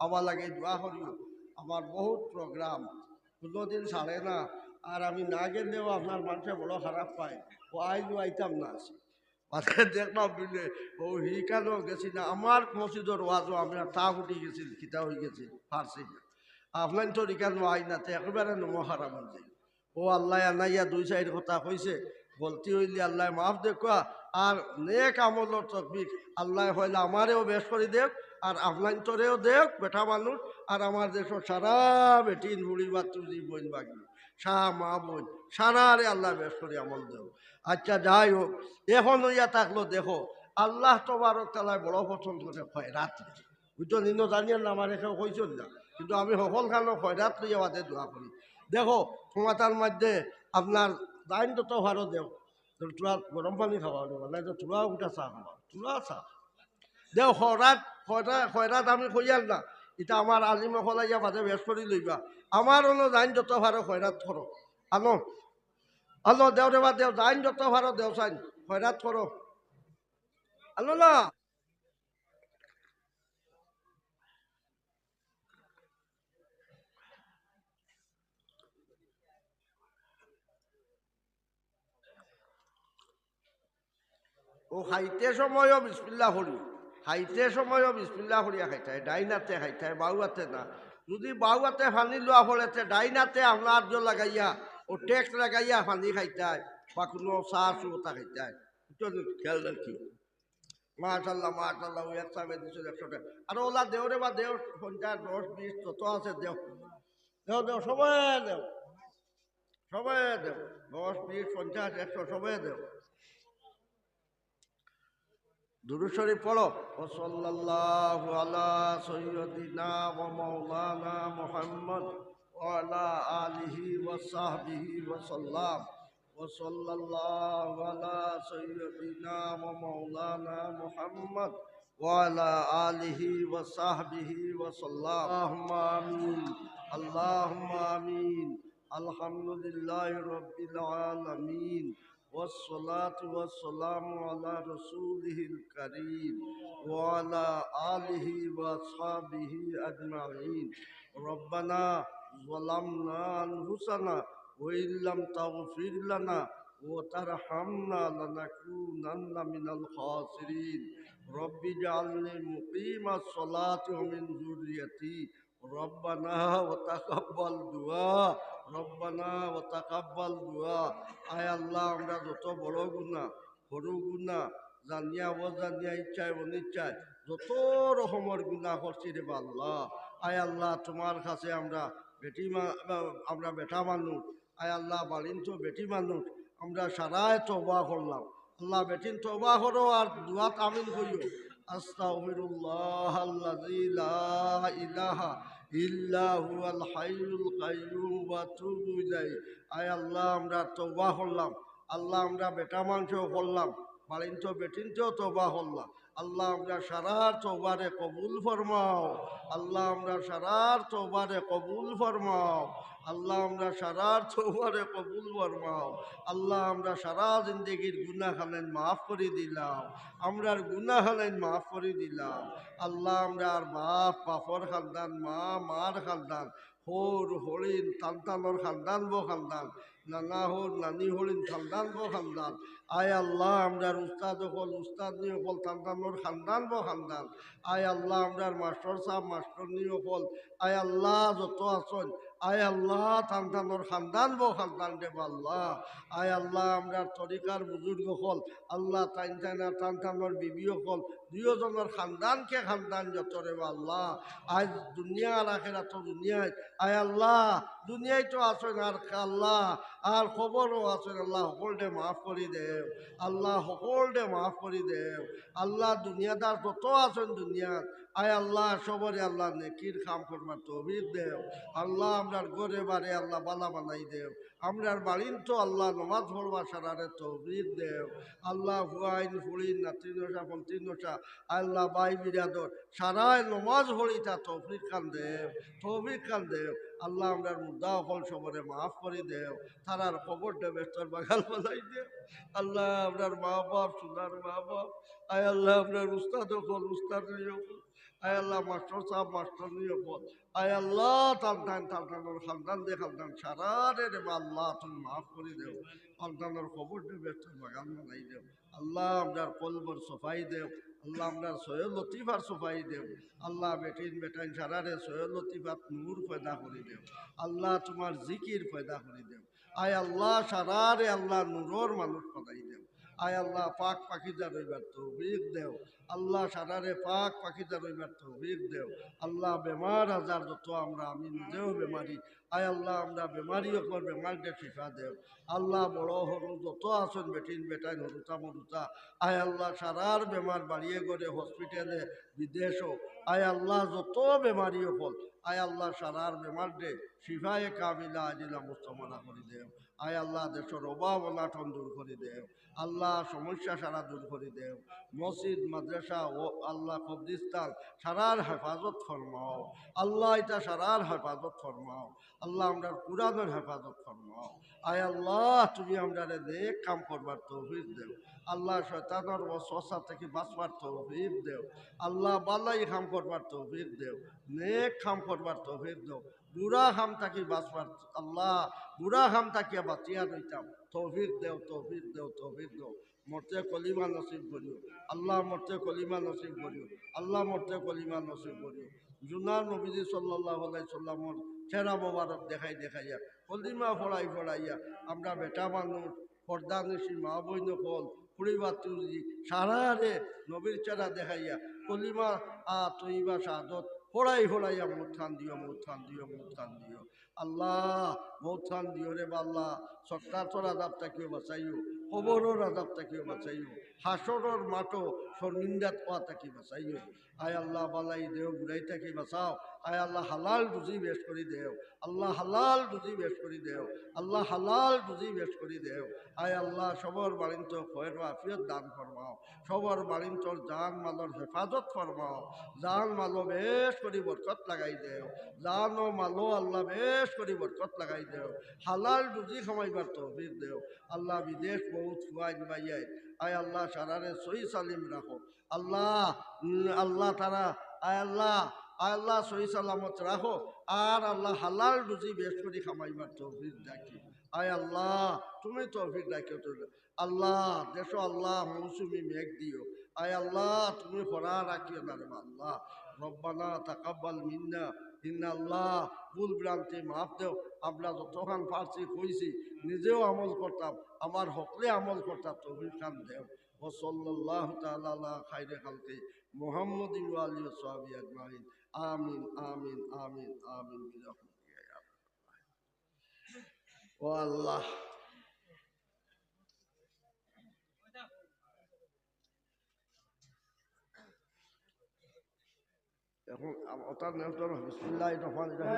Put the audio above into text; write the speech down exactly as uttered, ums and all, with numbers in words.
আমার লাগি দোয়া করিও। আমার বহুত প্রোগ্রাম, কুনুদিন ছাড়ে না। আর আমি না গেলেও আপনার মানষে বড় খারাপ পায়, ও আইজও আইতাম না আছি। মানে দেখলাম বুলে, ও হিকানো গেছি না, আমার মসজিদর ওয়াজও আমরা তা উঠি গেছিল, কিতা অইগেছিল, পারছি না। আপনার তো হিকানো আই না, তে একেবারে নমো হারাম অই যায়। ও আল্লায় আনাইয়া দুই চাইর কথা কইছে, গলতি অইলে আল্লায় মাফ দেউক্কা, আর নেক আমলর তৌফিক আল্লায় কইলে আমারেও বেশ করি দেউক, আর আপনাইন্তরেও দেউক, বেটা মানুষ, আর আমার দেশর সারা বেটিন বুড়ি বাচ্চু জি বইন বাগনি, সা মা বইন, সারারে আল্লায় বেশ করি আমল দেউক। আচ্ছা, যাই হোক, এখন অইয়া থাকলো, দেখো, আল্লাহ তবারক তাআলায় বড় পছন্দ করে খয়রাত। বুঝছো নি? ইনো জানিয়ার না, আমারে কেউ কইছইন না, কিন্তু আমি হকলখানো খয়রাত লইয়া বাদে দোয়া করি। দেখো, ক্ষমতার মধ্যে আপনার যাইন যত পারো দেও। তো থুড়া গরম পানি খাওয়া অইলো, নাইলে তো থুড়া উঠা চা খাওয়া, থুড়া চা। দেও, খয়রাত, খয়রা-, খয়রাত আমি কইয়ার না, ইটা আমার আলিম অকল আইয়া বাদে বেশ করি লইবা। আমার অনো যাইন যত পারো খয়রাত করো। আনো, আনো, দেও রে বা দেও, যাইন যত পারো দেও চাইন, খয়রাত করো। আনো না। ও খাইতে সময়ও বিসমিল্লাহ করি, খাইতে সময়ও বিসমিল্লাহ করিয়া খাইতায়, ডাইন আতে খাইতায়, বাউ আতে না। যদি বাউ আতে পানি লওয়া পড়ে, তে ডাইন আতে আপনার জো লাগাইয়া, ও টেক্স লাগাইয়া পানি খাইতায়, বা কুনু চা চুতা খাইতায়। বুঝছো নি? খেয়াল রাখি। মাশাআল্লাহ, মাশাআল্লাহ, ওই এক সাবে দিছো একশো টেকা। আর ওলা দেও রে বা দেও, পঞ্চাশ, দশ, বিশ, যত আছে দেও। দেও, দেও, সবে দেও। সবে দেও। দশ, বিশ, পঞ্চাশ, একশো, সবে দেও। দুরূদ শরীফ পড়ো। وصلى الله على سيدنا ومولانا محمد وعلى آله وصحبه وسلم. وصلى الله على سيدنا ومولانا محمد وعلى آله وصحبه وسلم. اللهم آمين. اللهم آمين. الحمد لله رب العالمين. والصلاة والسلام على رسوله الكريم وعلى آله وأصحابه أجمعين. ربنا ظلمنا أنفسنا وإن لم تغفر لنا وترحمنا لنكونن من الخاسرين. رب اجعلني مقيم الصلاة ومن ذريتي. ربنا وتقبل دعاء. ربنا وتقبل دعاء. আয় আল্লাহ, আমরা যত বড় গুনাহ, হুরু গুনাহ, জানিয়া অজানিয়া, ইচ্ছায় অনিচ্ছায় যত রকমর গুনাহ করছি রে বা আল্লাহ, আয় আল্লাহ, তুমার কাছে আমরা বেটি মা-, আমরা বেটা মানুষ, আয় আল্লাহ, বাড়িন্ত বেটি মানুষ, আমরা সারায় তওবা করলাম। আল্লাহ, বেটিন তওবা করো আর দোয়াত আমিন কইও। أستغفر الله الذي لا إله إلا هو الحي القيوم وأتوب إليه. আয় আল্লাহ, আমরা তওবা করলাম। আল্লাহ, আমরা বেটা মানুষও করলাম, বাড়িন্ত বেটিন্তেও তওবা করলাম। আল্লাহ, আমরা সারার তওবারে কবুল ফরমাও। আল্লাহ, আমরা সারার তওবারে কবুল ফরমাও। আল্লাহ, আমরা সারার তওবারে কবুল ফরমাও। আল্লাহ, আমরা সারা জিন্দেগির গুনাহ খানাইন মাফ করি দিলাও। আমরার গুনাহ খানাইন মাফ করি দিলাও। আল্লাহ, আমরার বাপ, বাপর খান্দান, মা, মার খান্দান, হউর, হরিণ, তান্তানোর খান্দান বো খান্দান, নানা হউর, নানি হরিণ, খান্দান বো খান্দান। আয় আল্লাহ, আমরার উস্তাদ অকল, উস্তাদনি অকল, তান্তানোর খান্দান বো খান্দান। আয় আল্লাহ, আমরার মাস্টর সাব, মাস্টরনি অকল, আয় আল্লাহ, যত আছইন, আয় আল্লাহ, তান্তানোর খান্দান বো খান্দান রে বা আল্লাহ। আয় আল্লাহ, আমরার তরিকার বুজুর্গ অকল, আল্লাহ, তাইন তাইন আর তান্তানোর বিবি অকল, দুইও জনর খান্দানকে খান্দান যত রে বা আল্লাহ। আইজ দুনিয়া আর আখেরাত দুনিয়াত, আয় আল্লাহ, দুনিয়াত তো আছইন আর আল্লাহ, আর কবরও আছইন, আল্লাহ, হকলরে মাফ করি দেও। আল্লাহ, হকলরে মাফ করি দেও। আল্লাহ, দুনিয়াদার যত আছইন দুনিয়াত, আয় আল্লাহ, সবরে আল্লাহ নেকির কাম করবার তৌফিক দেও। আল্লাহ, আমরার ঘরে বারে আল্লাহ বালা বানাই দেও। আমরার বাড়িন্ত আল্লাহ নমাজ পড়বার সারারে তৌফিক দেও। আল্লাহ, ফুয়াইন, ফুড়িন, নাতি নশা, পন্তি নশা, আল্লাহ, ভাই বিরাদর সারায় নমাজ পড়িতা তৌফিক খান দেও, তৌফিক খান দেও। আল্লাহ, আমরার মুর্দা অকল সবরে মাফ করি দেও, তারার কবরটা বেহেস্তর বাগান বানাই দেও। আল্লাহ, আমরার মা বাপ, সোনার মা বাপ, আয় আল্লাহ, আমরার উস্তাদ অকল, উস্তাদনি অকল, আয় আল্লাহ, মাস্টার সাব, মাস্টারনি অকল, আয় আল্লাহ, তান তান, তান তানর খান্দান দে খান্দান সারারে রে বা আল্লাহ, তুমি মাফ করি দেও। তান তানর কবর দে বেহেস্তর বাগান বানাই দেও। আল্লাহ, আমরার কলবর সফাই দেও। আল্লাহ, আমরার সয় লতিফার সফাই দেও। আল্লাহ, বেটিন বেটাইন সারারে সয় লতিফাত নূর পয়দা করি দেও। আল্লাহ, তোমার জিকির পয়দা করি দেও। আয় আল্লাহ, সারারে আল্লাহ নূরর মানুষ বানাই দেও। আয় আল্লাহ, পাক পাকিজা রইবার তৌফিক দেও। আল্লাহ, সারারে পাক পাকিজা রইবার তৌফিক দেও। আল্লাহ, বেমার আজার যত আমরা, আমি নিজেও বেমারি, আয় আল্লাহ, আমরা বেমারি অকলর বেমার দে শিফা দেও। আল্লাহ, বড় হুরু যত আছইন, বেটিন বেটাইন, হুরুতা মুরুতা, আয় আল্লাহ, সারার বেমার বাড়িয়ে ঘরে, হসপিটালে, বিদেশো, আয় আল্লাহ, যত বেমারি অকল, আয় আল্লাহ, সারার বেমার দে শিফায়ে কামিলা আজিলা মুস্তামানা করি দেও। আয় আল্লাহ, দেশর অভাব অনাটন দূর করি দেও। আল্লাহ, সমস্যা সারা দূর করি দেও। মসজিদ, মাদ্রাসা ও আল্লাহ, কবরস্থান সারার হেফাজত ফরমাও। আল্লাহ, ইতা সারার হেফাজত ফরমাও। আল্লাহ, আমরার কোরআনর হেফাজত ফরমাও। আয় আল্লাহ, তুমি আমরারে নেক কাম করবার তৌফিক দেও। আল্লাহ, শয়তানর ওয়াসওয়াসা থাকি বাঁচবার তৌফিক দেও। আল্লাহ, বালাই কাম করবার তৌফিক দেও, নেক কাম করবার তৌফিক দেও। বুরা কাম থাকি বাঁচবার, আল্লাহ, বুরা কাম থাকিয়া বাঁচিয়া রইতাম। তৌফিক দেও, তৌফিক দেও, তৌফিক দেও। মরতে কলিমা নসিব করিও। আল্লাহ, মরতে কলিমা নসিব করিও। আল্লাহ, মরতে কলিমা নসিব করিও। জুনার নবীজি সাল্লাল্লাহু আলাইহি সাল্লামর চেহারা মোবারক দেখাই দেখাইয়া, কলিমা পড়াই পড়াইয়া, আমরা বেটা মানুষ, পর্দানিশি মা বইন অকল, ফুড়ি বাতুজি, সারারে নবীর চেহারা দেখাইয়া, কলিমা আ তৈবা শাহাদত পড়াই পড়াইয়া মউত খান দিও, মউত খান দিও, মউত খান দিও। আল্লাহ, মউত খান দিও রে বা আল্লাহ, সক্রাতর আযাব থাকিও বাঁচাইও, কবরর আযাব থাকিও বাঁচাইও, হাশরর মাঠো শর্মিন্দা অওয়া থাকি বাঁচাইও। আয় আল্লাহ, বালাই দেও, বুরাই থাকি বাঁচাও। আয় আল্লাহ, হালাল রুজি বেশ করি দেও। আল্লাহ, হালাল রুজি বেশ করি দেও। আল্লাহ, হালাল রুজি বেশ করি দেও। আয় আল্লাহ, সবর বাড়িন্ত খয়ের ও আফিয়ত দান ফরমাও। সবর বাড়িন্তর জান মালর হেফাজত ফরমাও। জান মালো বেশ করি বরকত লাগাই দেও। জান ও মালো আল্লাহ বেশ করি বরকত লাগাই দেও। হালাল রুজি কামাইবার তৌফিক দেও। আল্লাহ, বিদেশ বউত ফুয়াইন ভাইয়াইন, আয় আল্লাহ, সারারে সহি সালিম রাখো। আল্লাহ, উম, আল্লাহ তারা, আয় আল্লাহ, আয় আল্লাহ, সহি সালামত রাখো। আর আল্লাহ, হালাল রুজি বেশ করি কামাইবার তৌফিক রাখি। আয় আল্লাহ, তুমি তৌফিক রাখিও তো। আল্লাহ, দেশো আল্লাহ, মৌসুমি মেঘ দিও। আয় আল্লাহ, তুমি খরা রাখিও না রে আল্লাহ। রব্বানা তাকাব্বাল মিন্না, ইন্না আল্লাহ, ভুল ভ্রান্তি মাফ দেও। আমরা যতখান পারছি কইছি, নিজেও আমল করতাম, আমার হকলে আমল করতাম, তৌফিক খান দেও। ওয়া সাল্লাল্লাহু তাআলা আলা খাইরি খালকি মুহাম্মাদিন ওয়া আলিহি ওয়া সাহবিহি আজমাইন। আমিন, আমিন, আমিন, আমিন। বিরাহমাতিকা ইয়া আরহামার রাহিমিন। ও আল্লাহ, এখন আম-, ওটার নিয়ন্ত্রণ হবে। বিসমিল্লাহির রহমানির রহিম।